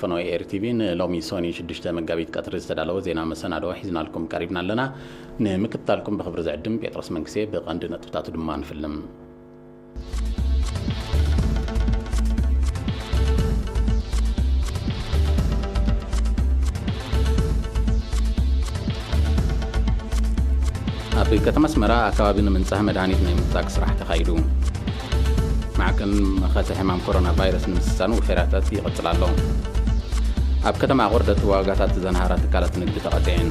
ፈኖ ኤር ቲ ቪ ንሎሚ ሶኒ ሽዱሽተ መጋቢት ቀትሪ ዝተዳለወ ዜና መሰናዶ ሒዝናልኩም ቀሪብና ኣለና። ንምክትታልኩም ብኽብሪ ዝዕድም ጴጥሮስ መንግስቴ፣ ብቐንዲ ነጥብታቱ ድማ ንፍልም። ኣብ ከተማ ኣስመራ ኣከባቢ ንምንጻህ መድሃኒት ናይ ምንጻግ ስራሕ ተኻይዱ። ማዕከን መኸተ ሕማም ኮሮና ቫይረስ ንምስሳን ውፈያታት ይቕጽል ኣሎ። ኣብ ከተማ ኣቑርደት ዋጋታት ዘንሃራ ትካላት ንግዲ ተቐጢዐን።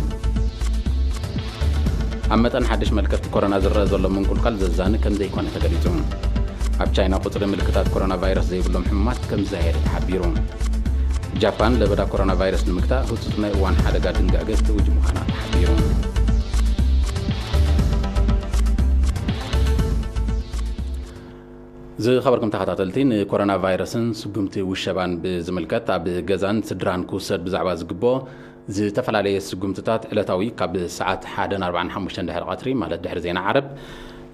ኣብ መጠን ሓድሽ መልከፍቲ ኮሮና ዝረአ ዘሎ ምንቁልቃል ዘዛኒ ከም ዘይኮነ ተገሊጹ። ኣብ ቻይና ቁጽሪ ምልክታት ኮሮና ቫይረስ ዘይብሎም ሕሙማት ከም ዝዛየደ ተሓቢሩ። ጃፓን ለበዳ ኮሮና ቫይረስ ንምግታእ ህጹጽ ናይ እዋን ሓደጋ ድንጋገ ክትእውጅ ምዃና ተሓቢሩ። ዝኸበርኩም ተኸታተልቲ፣ ንኮሮና ቫይረስን ስጉምቲ ውሸባን ብዝምልከት ኣብ ገዛን ስድራን ክውሰድ ብዛዕባ ዝግብኦ ዝተፈላለየ ስጉምትታት ዕለታዊ ካብ ሰዓት ሓደ ኣርብዓን ሓሙሽተን ድሕሪ ቀትሪ፣ ማለት ድሕሪ ዜና ዓረብ፣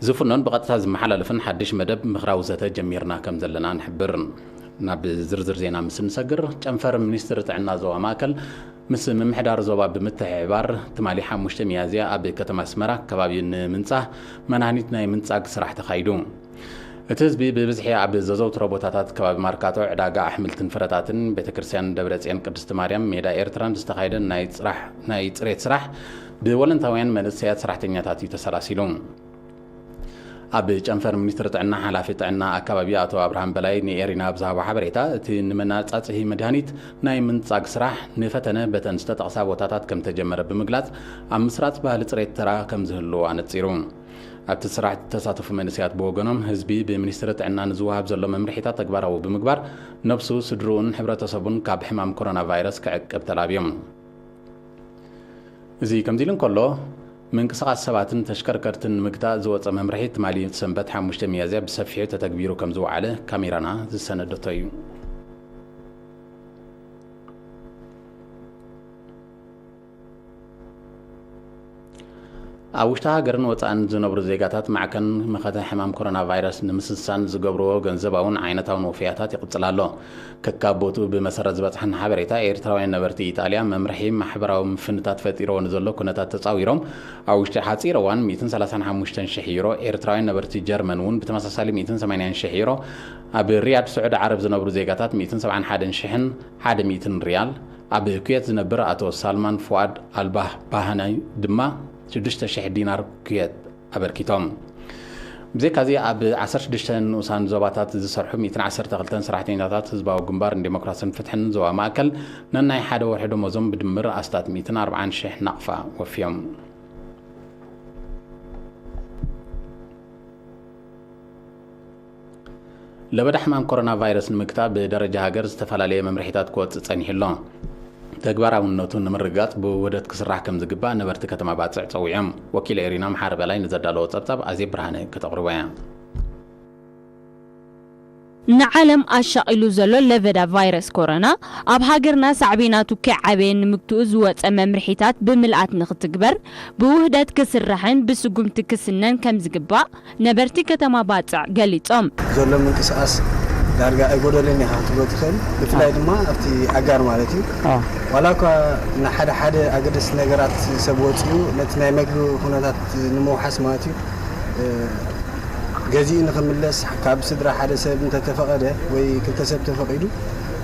ዝፍኖን ብቐጥታ ዝመሓላለፍን ሓድሽ መደብ ምኽራዊ ዘተ ጀሚርና ከም ዘለና ንሕብር። ናብ ዝርዝር ዜና ምስ እንሰግር፣ ጨንፈር ሚኒስትሪ ጥዕና ዞባ ማእከል ምስ ምምሕዳር ዞባ ብምትሕብባር ትማሊ ሓሙሽተ ሚያዝያ ኣብ ከተማ ኣስመራ ከባቢ ንምንጻህ መድሃኒት ናይ ምንጻግ ስራሕ ተኻይዱ። እቲ ህዝቢ ብብዝሒ ኣብ ዘዘውትሮ ቦታታት ከባቢ ማርካቶ፣ ዕዳጋ ኣሕምልትን ፍረታትን፣ ቤተክርስትያን ደብረጽዮን ቅድስቲ ማርያም፣ ሜዳ ኤርትራን ዝተኻየደ ናይ ጽራሕ-፣ ናይ ጽሬት ስራሕ ብወለንታውያን መንእሰያት ሰራሕተኛታት እዩ ተሰላሲሉ። ኣብ ጨንፈር ሚኒስትሪ ጥዕና ሓላፊ ጥዕና ኣከባቢ ኣቶ ኣብርሃም በላይ ንኤሪና ኣብ ዝሃቦ ሓበሬታ፣ እቲ ንመናጻጽሂ መድሃኒት ናይ ምንጻግ ስራሕ ንፈተነ በተን ዝተጠቕሳ ቦታታት ከም ተጀመረ ብምግላጽ፣ ኣብ ምስራጽ ባህሊ ጽሬት ተራ ከም ዝህልዎ ኣነጺሩ። ኣብቲ ስራሕ ዝተሳተፉ መንእሰያት ብወገኖም፣ ህዝቢ ብሚኒስትሪ ጥዕና ንዝወሃብ ዘሎ መምርሒታት ተግባራዊ ብምግባር፣ ነብሱ፣ ስድርኡን ሕብረተሰቡን ካብ ሕማም ኮሮና ቫይረስ ክዕቅብ ተላብዮም። እዚ ከምዚ ኢሉ እንከሎ፣ ምንቅስቓስ ሰባትን ተሽከርከርትን ንምግታእ ዝወጸ መምርሒ ትማሊ ሰንበት ሓሙሽተ ሚያዝያ ብሰፊሑ ተተግቢሩ ከም ዝወዓለ ካሜራና ዝሰነደቶ እዩ። ኣብ ውሽጢ ሃገርን ወጻእን ዝነብሩ ዜጋታት ማዕከን መኸተ ሕማም ኮሮና ቫይረስ ንምስሳን ዝገብርዎ ገንዘባውን ዓይነታውን ወፍያታት ይቕጽል ኣሎ። ከካብ ቦትኡ ብመሰረት ዝበጽሐና ሓበሬታ፣ ኤርትራውያን ነበርቲ ኢጣልያ መምርሒ ማሕበራዊ ምፍንታት ፈጢርዎ ንዘሎ ኩነታት ተጻዊሮም፣ ኣብ ውሽጢ ሓጺር እዋን ሚእትን ሰላሳን ሓሙሽተን ሽሕ ዩሮ፣ ኤርትራውያን ነበርቲ ጀርመን እውን ብተመሳሳሊ ሚእትን ሰማንያን ሽሕ ዩሮ፣ ኣብ ሪያድ ስዑዲ ዓረብ ዝነብሩ ዜጋታት ሚእትን ሰብዓን ሓደን ሽሕን ሓደ ሚእትን ሪያል፣ ኣብ ኩዌት ዝነብር ኣቶ ሳልማን ፉኣድ ኣልባህ ባህናይ ድማ ሽዱሽተ ሽሕ ዲናር ኩዌት ኣበርኪቶም። ብዘይካዚ፣ ኣብ ዓሰርተ ሽዱሽተ ንኡሳን ዞባታት ዝሰርሑ ሚእትን ዓሰርተ ክልተን ሰራሕተኛታት ህዝባዊ ግንባርን ዲሞክራስን ፍትሕን ዞባ ማእከል ነናይ ሓደ ወርሒ ደሞዞም ብድምር ኣስታት ሚእትን ኣርብዓን ሽሕ ናቕፋ ወፍዮም። ለበዳ ሕማም ኮሮና ቫይረስ ንምግታእ ብደረጃ ሃገር ዝተፈላለየ መምርሒታት ክወጽእ ጸኒሑ ኣሎ። ተግባራውነቱ ንምርግጋጽ ብውህደት ክስራሕ ከም ዝግባእ ነበርቲ ከተማ ባጽዕ ጸዊዖም። ወኪል ኤሪና መሓሪ በላይ ንዘዳለዎ ጸብጻብ ኣዜብ ብርሃነ ከተቕርቦ እያ። ንዓለም ኣሻቒሉ ዘሎ ለበዳ ቫይረስ ኮሮና፣ ኣብ ሃገርና ሳዕቤናቱ ከይዓበየ ንምግትኡ ዝወጸ መምርሒታት ብምልኣት ንኽትግበር፣ ብውህደት ክስራሕን ብስጉምቲ ክስነን ከም ዝግባእ ነበርቲ ከተማ ባጽዕ ገሊጾም። ዘሎ ምንቅስቓስ ዳርጋ ኣይጎደለን ኢኻ ክትብሎ ትኽእል። ብፍላይ ድማ ኣብቲ ኣጋር ማለት እዩ። ዋላ እኳ ንሓደ ሓደ ኣገደስቲ ነገራት ሰብ ወፂኡ፣ ነቲ ናይ መግቢ ኩነታት ንምውሓስ ማለት እዩ፣ እ፣ ገዚኡ ንኽምለስ ካብ ስድራ ሓደ ሰብ እንተተፈቐደ ወይ ክልተ ሰብ ተፈቒዱ፣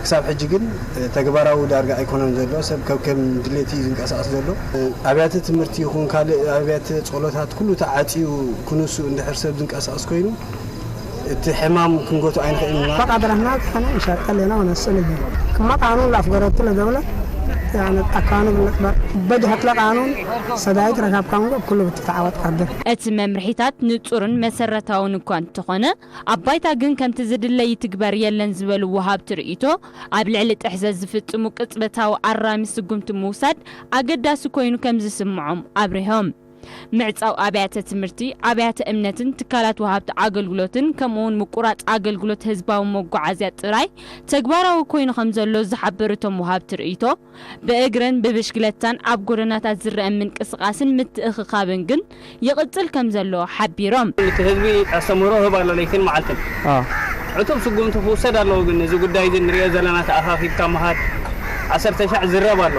ክሳብ ሕጂ ግን፣ እ፣ ተግባራዊ ዳርጋ ኣይኮነን ዘሎ። ሰብ ከከም ድሌቱ እዩ ዝንቀሳቐስ ዘሎ። እ፣ ኣብያተ ትምህርቲ ይኹን ካልእ ኣብያተ ጸሎታት ኩሉ ተዓጽዩ ክንሱ እንድሕር ሰብ ዝንቀሳቐስ ኮይኑ፣ እቲ ሕማም ክንጎቱ ኣይንኽእልን ኢና። ፈቃድ ረህና ከነ እንሸቀል ኢና ወነስል እየ። ክማ ቃኑን ላፍገረቱ ለደውለት ያነ ጠካኑ ብለቅበር በጅ ሀትለ ቃኑን ሰዳይት ረካብ ካንጎ ኩሉ ብትተዓወት ቀድር። እቲ መምርሒታት ንጹርን መሰረታውን እኳ እንተኾነ፣ ኣብ ባይታ ግን ከምቲ ዝድለ ይትግበር የለን ዝበሉ ወሃብቲ ርእይቶ፣ ኣብ ልዕሊ ጥሕዘት ዝፍጽሙ ቅጽበታዊ ኣራሚ ስጉምቲ ምውሳድ ኣገዳሲ ኮይኑ ከም ዝስምዖም ኣብሪሆም። ምዕጻው ኣብያተ ትምህርቲ፣ ኣብያተ እምነትን ትካላት ወሃብቲ ኣገልግሎትን፣ ከምኡውን ምቁራጽ ኣገልግሎት ህዝባዊ መጓዓዝያ ጥራይ ተግባራዊ ኮይኑ ከም ዘሎ ዝሓበሩ እቶም ወሃብቲ ርእይቶ፣ ብእግርን ብብሽክለታን ኣብ ጎደናታት ዝረአ ምንቅስቓስን ምትእኽኻብን ግን ይቕጽል ከም ዘሎ ሓቢሮም። እቲ ህዝቢ ኣስተምህሮ ህብ ኣሎ ለይትን መዓልትን። ዕቱብ ስጉምቲ ክውሰድ ኣለዎ፣ ግን እዚ ጉዳይ እዚ ንሪኦ ዘለና ተኣኻኺብካ ምኻድ፣ ዓሰርተ ሻዕ ዝረብ ኣሎ።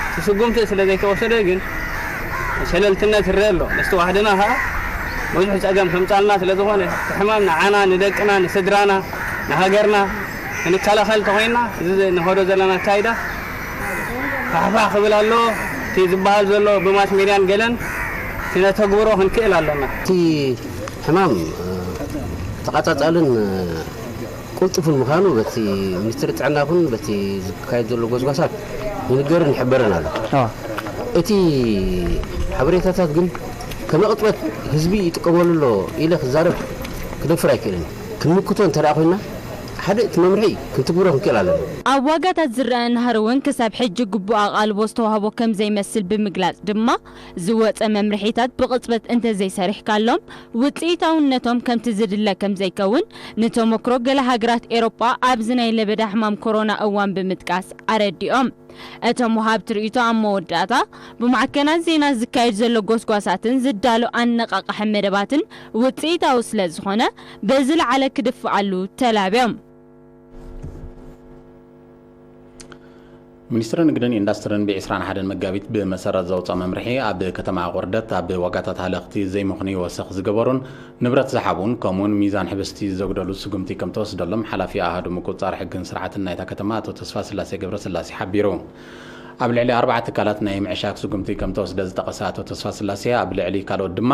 እቲ ስጉምቲ ስለ ዘይተወሰደ ግን ሸለልትነት ይረአ ኣሎ። መስተዋህድና ኸዓ ብዙሕ ጸገም ከምጻልና ስለ ዝኾነ፣ እቲ ሕማም ንዓና፣ ንደቅና፣ ንስድራና፣ ንሃገርና ክንከላኸል ተኾይንና፣ እዚ ንኸዶ ዘለና ኣካይዳ ፋሕፋሕ ክብል ኣሎ። እቲ ዝበሃል ዘሎ ብማስ ሜድያን ገለን ክነተግብሮ ክንክእል ኣለና። እቲ ሕማም፣ እ፣ ተቓጻጻልን፣ እ፣ ቅልጡፍን ምዃኑ በቲ ሚኒስትሪ ጥዕና ይኹን በቲ ዝካየድ ዘሎ ጎስጓሳት ይንገርን ይሕበርን ኣሎ። ኣዎ። እቲ ሓበሬታታት ግን ከመ ቅጽበት ህዝቢ ይጥቀመሉ ኣሎ ኢለ ክዛረብ ክደፍር ኣይክእልን። ክንምክቶ እንተ ደኣ ኮይንና፣ ሓደ እቲ መምርሒ ክንትግብሮ ክንክእል ኣለና። ኣብ ዋጋታት ዝረአ ናህሪ እውን ክሳብ ሕጂ ግቡእ ኣቓልቦ ዝተዋህቦ ከም ዘይመስል ብምግላጽ ድማ፣ ዝወጸ መምርሒታት ብቕጽበት እንተዘይሰሪሕካሎም፣ ውጽኢታውነቶም ከምቲ ዝድለ ከም ዘይከውን ንተመክሮ ገለ ሃገራት ኤሮጳ ኣብዚ ናይ ለበዳ ሕማም ኮሮና እዋን ብምጥቃስ ኣረዲኦም። እቶም ወሃብቲ ርእይቶ ኣብ መወዳእታ፣ ብማዕከናት ዜና ዝካየድ ዘሎ ጎስጓሳትን ዝዳሎ ኣነቓቓሒ መደባትን ውጽኢታዊ ስለ ዝኾነ፣ በዚ ለዓለ ክድፍኣሉ ተላብዮም። ሚኒስትሪ ንግድን ኢንዱስትሪን ብ ዕስራን ሓደን መጋቢት ብመሰረት ዘውፅኦ መምርሒ፣ ኣብ ከተማ ኣቑርደት ኣብ ዋጋታት ሃለኽቲ ዘይምኽኑይ ወሰኽ ዝገበሩን ንብረት ዝሓቡን፣ ከምኡውን ሚዛን ሕብስቲ ዘጉደሉ ስጉምቲ ከም ተወስደሎም ሓላፊ ኣሃዱ ምቁፅፃር ሕግን ስርዓትን ናይታ ከተማ ኣቶ ተስፋስላሴ ገብረስላሴ ሓቢሩ። ኣብ ልዕሊ ኣርባዓ ትካላት ናይ ምዕሻግ ስጉምቲ ከም ተወስደ ዝጠቐሰ ኣቶ ተስፋስላሴ፣ ኣብ ልዕሊ ካልኦት ድማ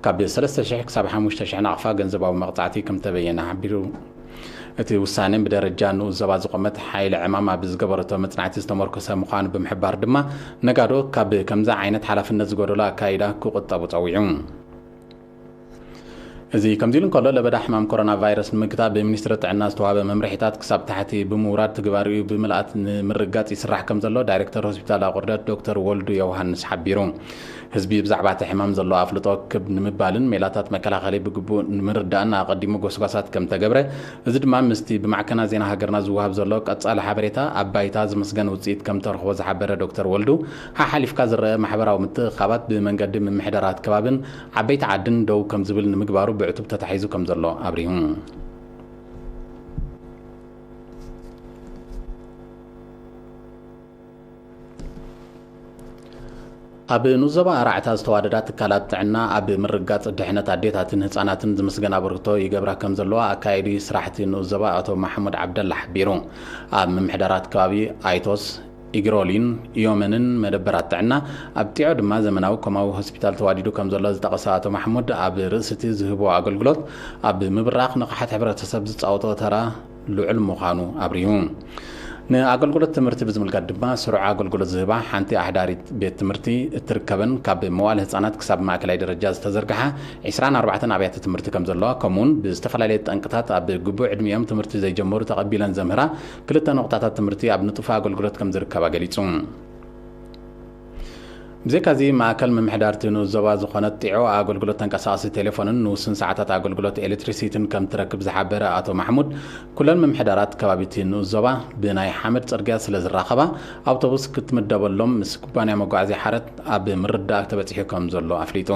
ካብ ሰለስተ ሽሕ ክሳብ ሓሙሽተ ሽሕ ናቕፋ ገንዘባዊ መቕፃዕቲ ከም ተበየነ ሓቢሩ። እቲ ውሳነ ብደረጃ ንኡስ ዞባ ዝቖመት ሓይሊ ዕማም ኣብ ዝገበረቶ መጽናዕቲ ዝተመርኮሰ ምዃኑ ብምሕባር ድማ፣ ነጋዶ ካብ ከምዚ ዓይነት ሓላፍነት ዝጎደሎ ኣካይዳ ክቑጠቡ ጸዊዑ። እዚ ከምዚ ኢሉ እንከሎ፣ ለበዳ ሕማም ኮሮና ቫይረስ ንምግታእ ብሚኒስትሪ ጥዕና ዝተዋህበ መምርሒታት ክሳብ ታሕቲ ብምውራድ፣ ትግባሪኡ ብምልኣት ንምርግጋጽ ይስራሕ ከም ዘሎ ዳይሬክተር ሆስፒታል ኣቑርደት ዶክተር ወልዱ ዮውሃንስ ሓቢሩ። ህዝቢ ብዛዕባ እቲ ሕማም ዘለዎ ኣፍልጦ ክብ ንምባልን ሜላታት መከላኸሊ ብግቡእ ንምርዳእን ኣቐዲሙ ጎስጓሳት ከም ተገብረ፣ እዚ ድማ ምስቲ ብማዕከናት ዜና ሃገርና ዝወሃብ ዘሎ ቀጻሊ ሓበሬታ ኣብ ባይታ ዝምስገን ውጽኢት ከም ተረኽቦ ዝሓበረ ዶክተር ወልዱ፣ ሓሓሊፍካ ዝረአ ማሕበራዊ ምትእኽኻባት ብመንገዲ ምምሕዳራት ከባብን ዓበይቲ ዓድን ደው ከም ዝብል ንምግባሩ ብዕቱብ ተታሒዙ ከም ዘሎ ኣብሪሁ። ኣብ ንኡስ ዞባ ኣራዕታ ዝተዋደዳ ትካላት ጥዕና ኣብ ምርጋጽ ድሕነት ኣዴታትን ህጻናትን ዝምስገን ኣበርክቶ ይገብራ ከም ዘለዋ ኣካያዲ ስራሕቲ ንኡስ ዞባ ኣቶ ማሕሙድ ዓብደላ ሓቢሩ። ኣብ ምምሕዳራት ከባቢ ኣይቶስ፣ ኢግሮሊን ኢዮመንን መደበራት ጥዕና፣ ኣብ ጢዖ ድማ ዘመናዊ ኮማዊ ሆስፒታል ተዋዲዱ ከም ዘሎ ዝጠቐሰ ኣቶ ማሕሙድ፣ ኣብ ርእሲ እቲ ዝህቦ ኣገልግሎት ኣብ ምብራኽ ንቕሓት ሕብረተሰብ ዝጻወቶ ተራ ልዑል ምዃኑ ኣብሪሁ። ንኣገልግሎት ትምህርቲ ብዝምልከት ድማ፣ ስሩዕ ኣገልግሎት ዝህባ ሓንቲ ኣሕዳሪት ቤት ትምህርቲ እትርከበን ካብ መዋእለ ህጻናት ክሳብ ማእከላይ ደረጃ ዝተዘርግሓ ዕስራን ኣርባዕተን ኣብያተ ትምህርቲ ከም ዘለዋ፣ ከምኡውን ብዝተፈላለየ ጠንቅታት ኣብ ግቡእ ዕድሚኦም ትምህርቲ ዘይጀመሩ ተቐቢለን ዘምህራ ክልተ ነቑጣታት ትምህርቲ ኣብ ንጡፍ ኣገልግሎት ከም ዝርከባ ገሊጹ። ብዘይካዚ፣ ማእከል ምምሕዳር እቲ ንኡስ ዞባ ዝኾነት ጢዖ ኣገልግሎት ተንቀሳቓሲ ቴሌፎንን ንውሱን ሰዓታት ኣገልግሎት ኤሌክትሪሲቲን ከም ትረክብ ዝሓበረ ኣቶ ማሕሙድ፣ ኩለን ምምሕዳራት ከባቢ እቲ ንኡስ ዞባ ብናይ ሓመድ ጽርግያ ስለ ዝራኸባ፣ ኣውቶቡስ ክትምደበሎም ምስ ኩባንያ መጓዓዝያ ሓረት ኣብ ምርድዳእ ተበጺሑ ከም ዘሎ ኣፍሊጡ።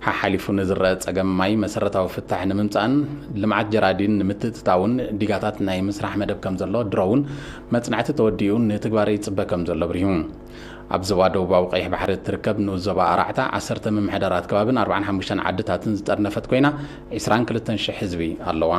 ሓሓሊፉ ንዝረአ ጸገም ማይ መሰረታዊ ፍታሕ ንምምጻእን ልምዓት ጀራዲን ንምትእትታውን ዲጋታት ናይ ምስራሕ መደብ ከም ዘሎ፣ ድሮ እውን መጽናዕቲ ተወዲኡ ንትግባረ ይጽበ ከም ዘሎ ኣብሪሁ። ኣብ ዞባ ደቡባዊ ቀይሕ ባሕሪ እትርከብ ንኡስ ዞባ ኣራዕታ ዓሰርተ ምምሕዳራት ከባብን ኣርባዓን ሓሙሽተን ዓድታትን ዝጠርነፈት ኮይና፣ ዕስራን ክልተን ሽሕ ህዝቢ ኣለዋ።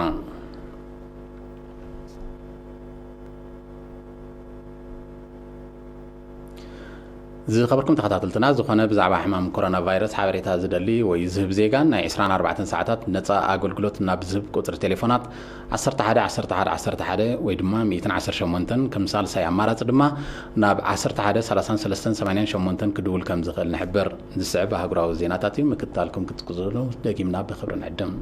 ዝኸበርኩም ተኸታተልትና፣ ዝኾነ ብዛዕባ ሕማም ኮሮና ቫይረስ ሓበሬታ ዝደሊ ወይ ዝህብ ዜጋ፣ ናይ ዕስራን ኣርባዕተን ሰዓታት ነጻ ኣገልግሎት ናብ ዝህብ ቁጽሪ ቴሌፎናት ዓሰርተ ሓደ ዓሰርተ ሓደ ዓሰርተ ሓደ ወይ ድማ ሚእትን ዓሰርተ ሸሞንተን፣ ከም ሳልሳይ ኣማራጺ ድማ ናብ ዓሰርተ ሓደ ሰላሳን ሰለስተን ሰማንያን ሸሞንተን ክድውል ከም ዝኽእል ንሕብር። ዝስዕብ ኣህጉራዊ ዜናታት እዩ። ምክትታልኩም ክትቅጽሉ ደጊምና ብኽብሪ ንዕድም።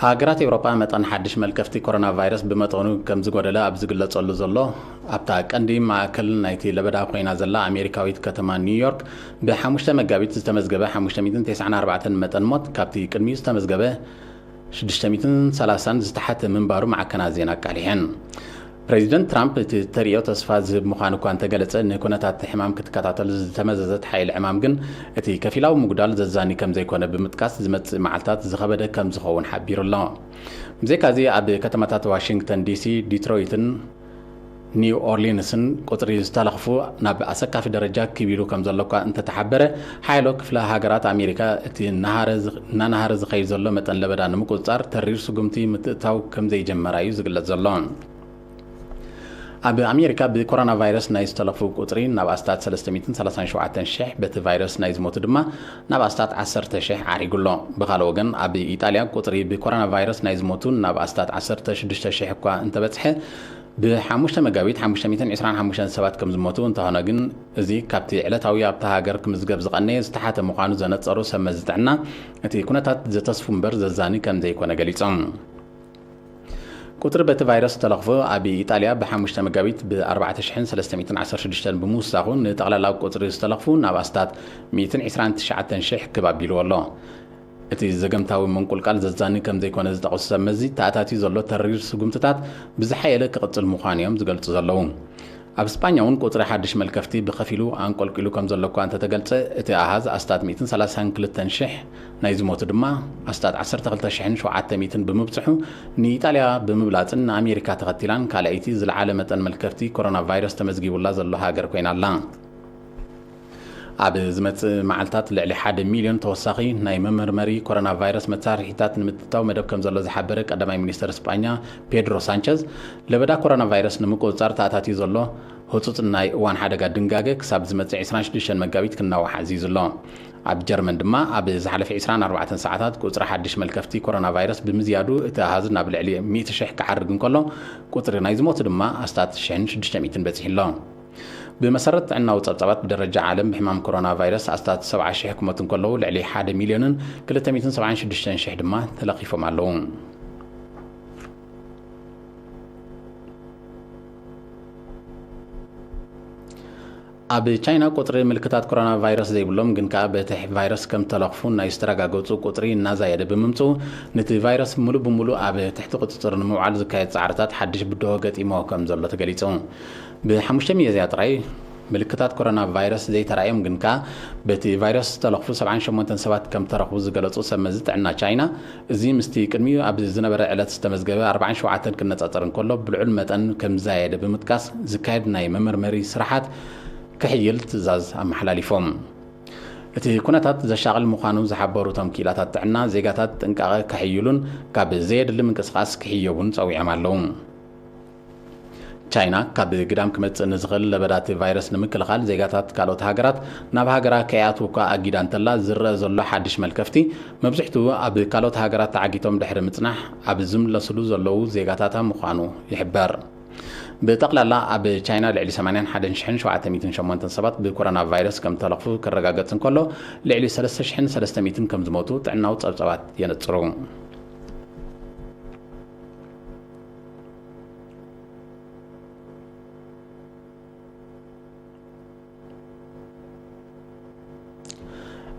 ሃገራት ኤውሮጳ መጠን ሓድሽ መልከፍቲ ኮሮና ቫይረስ ብመጠኑ ከም ዝጎደለ ኣብ ዝግለጸሉ ዘሎ፣ ኣብታ ቀንዲ ማእከል ናይቲ ለበዳ ኮይና ዘላ ኣሜሪካዊት ከተማ ኒውዮርክ፣ ብሓሙሽተ መጋቢት ዝተመዝገበ ሓሙሽተ ሚእትን ተስዓን ኣርባዕተን መጠን ሞት ካብቲ ቅድሚኡ ዝተመዝገበ ሽዱሽተ ሚእትን ሰላሳን ዝተሓተ ምንባሩ ማዕከናት ዜና ኣቃሊሐን። ፕሬዚደንት ትራምፕ እቲ ተርእዮ ተስፋ ዝህብ ምዃኑ እኳ እንተገለጸ፣ ንኩነታት ሕማም ክትከታተል ዝተመዘዘት ሓይሊ ዕማም ግን እቲ ከፊላዊ ምጉዳል ዘዛኒ ከም ዘይኮነ ብምጥቃስ፣ ዝመጽእ መዓልታት ዝኸበደ ከም ዝኸውን ሓቢሩ ኣሎ። ብዘይካዚ ኣብ ከተማታት ዋሽንግተን ዲሲ፣ ዲትሮይትን ኒው ኦርሊንስን ቁጽሪ ዝተለኽፉ ናብ ኣሰካፊ ደረጃ ክቢሉ ከም ዘሎ እኳ እንተተሓበረ፣ ሓያሎ ክፍለ ሃገራት ኣሜሪካ እቲ እናሃረ ዝ-፣ እናናሃረ ዝኸይድ ዘሎ መጠን ለበዳ ንምቁጽጻር ተሪር ስጉምቲ ምትእታው ከም ዘይጀመራ እዩ ዝግለጽ ዘሎ። ኣብ ኣሜሪካ ብኮሮና ቫይረስ ናይ ዝተለኽፉ ቁጽሪ ናብ ኣስታት ሰለስተ ሚእትን ሰላሳን ሸውዓተን ሽሕ፣ በቲ ቫይረስ ናይ ዝሞቱ ድማ ናብ ኣስታት ዓሰርተ ሽሕ ዓሪጉ ኣሎ። ብኻልእ ወገን፣ ኣብ ኢጣልያ ቁጽሪ ብኮሮና ቫይረስ ናይ ዝሞቱ ናብ ኣስታት ዓሰርተ ሽዱሽተ ሽሕ እኳ እንተበጽሐ፣ ብሓሙሽተ መጋቢት ሓሙሽተ ሚእትን ዕስራን ሓሙሽተን ሰባት ከም ዝሞቱ እንተኾነ ግን፣ እዚ ካብቲ ዕለታዊ ኣብታ ሃገር ክምዝገብ ዝቐነየ ዝተሓተ ምዃኑ ዘነጸሩ ሰብ መዚ ጥዕና፣ እቲ ኩነታት ዘተስፉ እምበር ዘዛኒ ከም ዘይኮነ ገሊጾም። ቁጽሪ በቲ ቫይረስ ዝተለኽፉ ኣብ ኢጣልያ ብ ሓሙሽተ መጋቢት ብ ኣርባዕተ ሽሕን ሰለስተ ሚእትን ዓሰርተ ሽዱሽተን ብምውሳኹ፣ ንጠቕላላ ቁጽሪ ዝተለኽፉ ናብ ኣስታት ሚእትን ዕስራን ትሽዓተን ሽሕ ክብ ኣቢልዎ ኣሎ። እቲ ዘገምታዊ ምንቁልቃል ዘዛኒ ከም ዘይኮነ ዝጠቐሱ ሰብ መዚ፣ ተኣታትዩ ዘሎ ተሪር ስጉምትታት ብዝሓየለ ክቕጽል ምዃኑ እዮም ዝገልጹ ዘለዉ። ኣብ ስጳኛ እውን ቁጽሪ ሓድሽ መልከፍቲ ብኸፊሉ ኣንቆልቂሉ ከም ዘሎ እኳ እንተተገልጸ፣ እቲ ኣሃዝ ኣስታት ሚእትን ሰላሳን ክልተን ሽሕ፣ ናይ ዝሞቱ ድማ ኣስታት ዓሰርተ ክልተ ሽሕን ሸውዓተ ሚእትን ብምብጽሑ፣ ንኢጣልያ ብምብላጽን ንኣሜሪካ ተኸቲላን ካልኣይቲ ዝለዓለ መጠን መልከፍቲ ኮሮና ቫይረስ ተመዝጊቡላ ዘሎ ሃገር ኮይና ኣላ። ኣብ ዝመጽእ መዓልታት ልዕሊ ሓደ ሚልዮን ተወሳኺ ናይ መመርመሪ ኮሮና ቫይረስ መሳርሒታት ንምትእታው መደብ ከም ዘሎ ዝሓበረ ቀዳማይ ሚኒስተር ስጳኛ ፔድሮ ሳንቸዝ፣ ለበዳ ኮሮና ቫይረስ ንምቁጽጻር ተኣታትዩ ዘሎ ህጹጽ ናይ እዋን ሓደጋ ድንጋገ ክሳብ ዝመጽእ ዕስራን ሽዱሽተን መጋቢት ክናዋሕ ኣዚዙ ኣሎ። ኣብ ጀርመን ድማ ኣብ ዝሓለፈ ዕስራን ኣርባዕተን ሰዓታት ቁጽሪ ሓድሽ መልከፍቲ ኮሮና ቫይረስ ብምዝያዱ፣ እቲ ኣሃዝ ናብ ልዕሊ ሚእቲ ሽሕ ክዓርግ እንከሎ፣ ቁጽሪ ናይ ዝሞቱ ድማ ኣስታት ሽሕን ሽዱሽተ ሚእትን በጺሑ ኣሎ። ብመሰረት ጥዕናዊ ጸብጻባት፣ ብደረጃ ዓለም ብሕማም ኮሮና ቫይረስ ኣስታት ሰብዓ ሽሕ ክሞቱ እንከለዉ፣ ልዕሊ ሓደ ሚልዮንን ክልተ ሚእትን ሰብዓን ሽዱሽተን ሽሕ ድማ ተለኺፎም ኣለዉ። ኣብ ቻይና ቁጽሪ ምልክታት ኮሮና ቫይረስ ዘይብሎም ግን ከኣ በቲ ቫይረስ ከም ተለኽፉ ናይ ዝተረጋገጹ ቁጽሪ እናዛየደ ብምምጽኡ፣ ነቲ ቫይረስ ሙሉእ ብሙሉእ ኣብ ትሕቲ ቁጽጽር ንምውዓል ዝካየድ ጻዕርታት ሓድሽ ብድሆ ገጢሞ ከም ዘሎ ተገሊጹ። ብሓሙሽተ ሚያዝያ ጥራይ ምልክታት ኮሮና ቫይረስ ዘይተራእዮም ግን ከኣ በቲ ቫይረስ ዝተለኽፉ ሰብዓን ሸሞንተን ሰባት ከም ተረኽቡ ዝገለጹ ሰብ መዚ ጥዕና ቻይና፣ እዚ ምስቲ ቅድሚኡ ኣብ ዝነበረ ዕለት ዝተመዝገበ ኣርባዓን ሸውዓተን ክነጻጸር እንከሎ፣ ብልዑል መጠን ከም ዝዛየደ ብምጥቃስ፣ ዝካየድ ናይ መመርመሪ ስራሓት ክሕይል ትእዛዝ ኣመሓላሊፎም። እቲ ኩነታት ዘሻቕል ምዃኑ ዝሓበሩ እቶም ክኢላታት ጥዕና፣ ዜጋታት ጥንቃቐ ከሕይሉን ካብ ዘየድሊ ምንቅስቓስ ክሕየቡን ጸዊዖም ኣለዉ። ቻይና፣ ካብ ግዳም ክመጽእ ንዝኽእል ለበዳ እቲ ቫይረስ ንምክልኻል፣ ዜጋታት ካልኦት ሃገራት ናብ ሃገራ ከይኣትዉ እኳ ኣጊዳ እንተላ፣ ዝረአ ዘሎ ሓድሽ መልከፍቲ፣ መብዝሕትኡ ኣብ ካልኦት ሃገራት ተዓጊቶም ድሕሪ ምጽናሕ፣ ኣብ ዝምለስሉ ዘለዉ ዜጋታታ ምዃኑ ይሕበር። ብጠቕላላ ኣብ ቻይና ልዕሊ ሰማንያን ሓደን ሽሕን ሸውዓተ ሚእትን ሸሞንተን ሰባት ብኮሮና ቫይረስ ከም ተለኽፉ ክረጋገጽ እንከሎ፣ ልዕሊ ሰለስተ ሽሕን ሰለስተ ሚእትን ከም ዝሞቱ ጥዕናዊ ጸብጻባት የነጽሩ።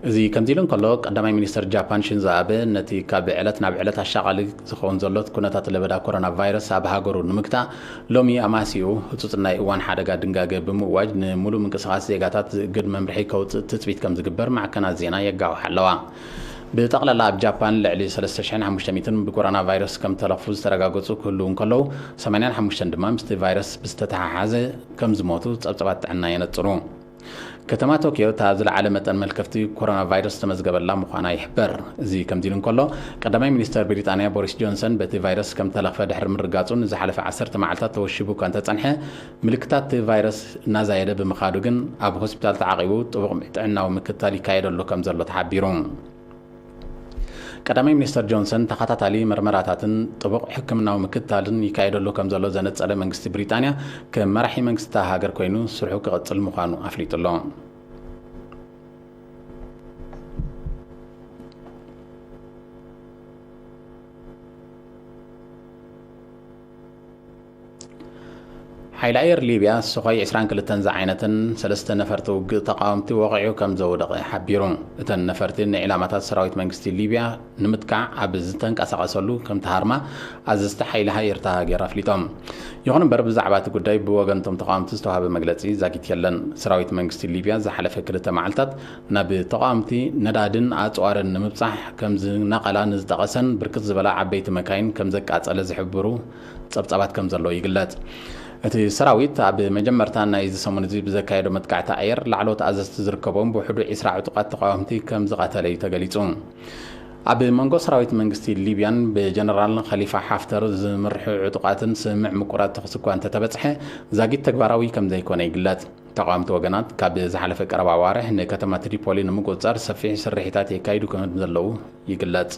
እዚ ከምዚ ኢሉ እንከሎ፣ ቀዳማይ ሚኒስተር ጃፓን ሽንዞ ኣበ ነቲ ካብ ዕለት ናብ ዕለት ኣሻቓሊ ዝኸውን ዘሎ ኩነታት ለበዳ ኮሮና ቫይረስ ኣብ ሃገሩ ንምግታእ፣ ሎሚ ኣማሲኡ ህጹጽ ናይ እዋን ሓደጋ ድንጋገ ብምእዋጅ፣ ንምሉእ ምንቅስቓስ ዜጋታት ዝእግድ መምርሒ ከውጽእ ትጽቢት ከም ዝግበር ማዕከናት ዜና የጋውሓ ኣለዋ። ብጠቕላላ ኣብ ጃፓን ልዕሊ ሰለስተ ሽሕን ሓሙሽተ ሚእትን ብኮሮና ቫይረስ ከም ተለኽፉ ዝተረጋገጹ ክህልዉ እንከለዉ፣ ሰማንያን ሓሙሽተን ድማ ምስቲ ቫይረስ ብዝተተሓሓዘ ከም ዝሞቱ ጸብጻባት ጥዕና የነጽሩ። ከተማ ቶክዮ እታ ዝለዓለ መጠን መልከፍቲ ኮሮና ቫይረስ ዝተመዝገበላ ምዃና ይሕበር። እዚ ከምዚ ኢሉ እንከሎ፣ ቀዳማይ ሚኒስተር ብሪጣንያ ቦሪስ ጆንሰን በቲ ቫይረስ ከም ተለኽፈ ድሕሪ ምርጋጹን ዝሓለፈ ዓሰርተ መዓልታት ተወሺቡ እኳ እንተጸንሐ፣ ምልክታት እቲ ቫይረስ እናዛየደ ብምኻዱ ግን ኣብ ሆስፒታል ተዓቒቡ ጥቡቕ ጥዕናዊ ምክትታል ይካየደሉ ከም ዘሎ ተሓቢሩ። ቀዳማይ ሚኒስተር ጆንሰን ተኸታታሊ መርመራታትን ጥቡቕ ሕክምናዊ ምክትታልን ይካየደሉ ከም ዘሎ ዘነጸረ መንግስቲ ብሪጣንያ፣ ከም መራሒ መንግስቲ እታ ሃገር ኮይኑ ስርሑ ክቕጽል ምዃኑ ኣፍሊጡ ኣሎ። ሓይሊ ኣየር ሊብያ ሱኾይ ዕስራን ክልተን ዝዓይነተን ሰለስተ ነፈርቲ ውግእ ተቓወምቲ ወቒዑ ከም ዘውደቐ ሓቢሩ። እተን ነፈርቲ ንዒላማታት ሰራዊት መንግስቲ ሊብያ ንምጥቃዕ ኣብ ዝተንቀሳቐሰሉ ከም ተሃርማ ኣዘዝቲ ሓይሊ ኣየር እታ ሃገር ኣፍሊጦም። ይኹን እምበር ብዛዕባ እቲ ጉዳይ ብወገን እቶም ተቓወምቲ ዝተዋህበ መግለጺ ዛጊት የለን። ሰራዊት መንግስቲ ሊብያ ዝሓለፈ ክልተ መዓልታት ናብ ተቓወምቲ ነዳድን ኣጽዋርን ንምብጻሕ ከም ዝነቐላ ንዝጠቐሰን ብርክት ዝበላ ዓበይቲ መካይን ከም ዘቃጸለ ዝሕብሩ ጸብጻባት ከም ዘለዉ ይግለጽ። እቲ ሰራዊት ኣብ መጀመርታ ናይዚ ሰሙን እዚ ብዘካየዶ መጥቃዕቲ ኣየር ላዕለዎት ኣዘዝቲ ዝርከቦም ብውሕዱ ዕስራ ዕጡቓት ተቓወምቲ ከም ዝቐተለ እዩ ተገሊጹ። ኣብ መንጎ ሰራዊት መንግስቲ ሊብያን ብጀነራል ኸሊፋ ሓፍተር ዝምርሑ ዕጡቓትን ስምምዕ ምቁራጽ ተኹሲ እኳ እንተተበጽሐ ዛጊት ተግባራዊ ከም ዘይኮነ ይግለጽ። ተቓወምቲ ወገናት ካብ ዝሓለፈ ቀረባ ኣዋርሕ ንከተማ ትሪፖሊ ንምቁጽጻር ሰፊሕ ስርሒታት የካይዱ ከም ዘለዉ ይግለጽ።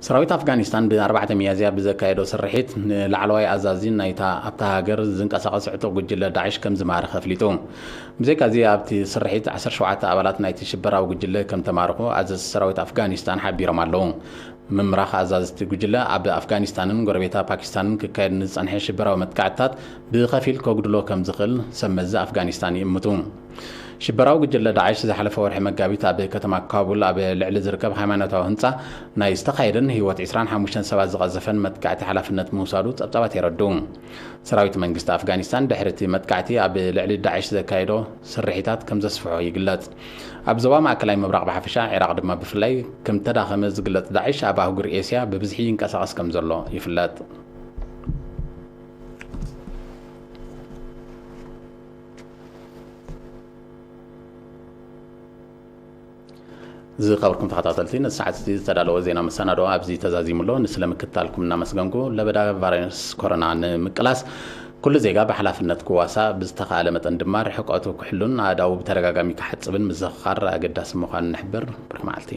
ሰራዊት ኣፍጋኒስታን ብ4 ሚያዝያ ብዘካየዶ ስርሒት ንላዕለዋይ ኣዛዚ ናይታ ኣብታ ሃገር ዝንቀሳቐስ ዕጡቕ ጉጅለ ዳዕሽ ከም ዝማረኸ ኣፍሊጡ። ብዘይካዚ ኣብቲ ስርሒት ዓሰርተ ሸውዓተ ኣባላት ናይቲ ሽበራዊ ጉጅለ ከም ተማረኹ ኣዘዝቲ ሰራዊት ኣፍጋኒስታን ሓቢሮም ኣለዉ። ምምራኽ ኣዛዝቲ ጉጅለ ኣብ ኣፍጋኒስታንን ጎረቤታ ፓኪስታንን ክካየድ ንዝጸንሐ ሽበራዊ መጥቃዕትታት ብኸፊል ከጉድሎ ከም ዝኽእል ሰብ መዚ ኣፍጋኒስታን ይእምቱ። ሽበራዊ ጉጅለ ዳዕሽ ዝሓለፈ ወርሒ መጋቢት ኣብ ከተማ ካቡል ኣብ ልዕሊ ዝርከብ ሃይማኖታዊ ህንጻ ናይ ዝተኻየደን ህይወት ዕስራን ሓሙሽተን ሰባት ዝቐዘፈን መጥቃዕቲ ሓላፍነት ምውሳዱ ጸብጻባት የረድኡ። ሰራዊት መንግስቲ ኣፍጋኒስታን ድሕሪ እቲ መጥቃዕቲ ኣብ ልዕሊ ዳዕሽ ዘካየዶ ስርሒታት ከም ዘስፍሖ ይግለጽ። ኣብ ዞባ ማእከላይ ምብራቕ ብሓፈሻ፣ ዒራቕ ድማ ብፍላይ ከም ተዳኸመ ዝግለጽ ዳዕሽ ኣብ ኣህጉር ኤስያ ብብዝሒ ይንቀሳቐስ ከም ዘሎ ይፍለጥ። ዝኸበርኩም ተኸታተልቲ፣ ነዚ ሰዓት እዚ ዝተዳለወ ዜና መሰናዶ ኣብዚ ተዛዚሙ ኣሎ። ንስለ ምክትታልኩም እናመስገንኩ፣ ለበዳ ቫይረስ ኮሮና ንምቅላስ ኩሉ ዜጋ ብሓላፍነት ክዋሳእ፣ ብዝተኻእለ መጠን ድማ ርሕቀቱ ክሕሉን ኣእዳዉ ብተደጋጋሚ ክሓጽብን ምዝኽኻር ኣገዳሲ ምዃኑ ንሕብር። ብሩኽ መዓልቲ።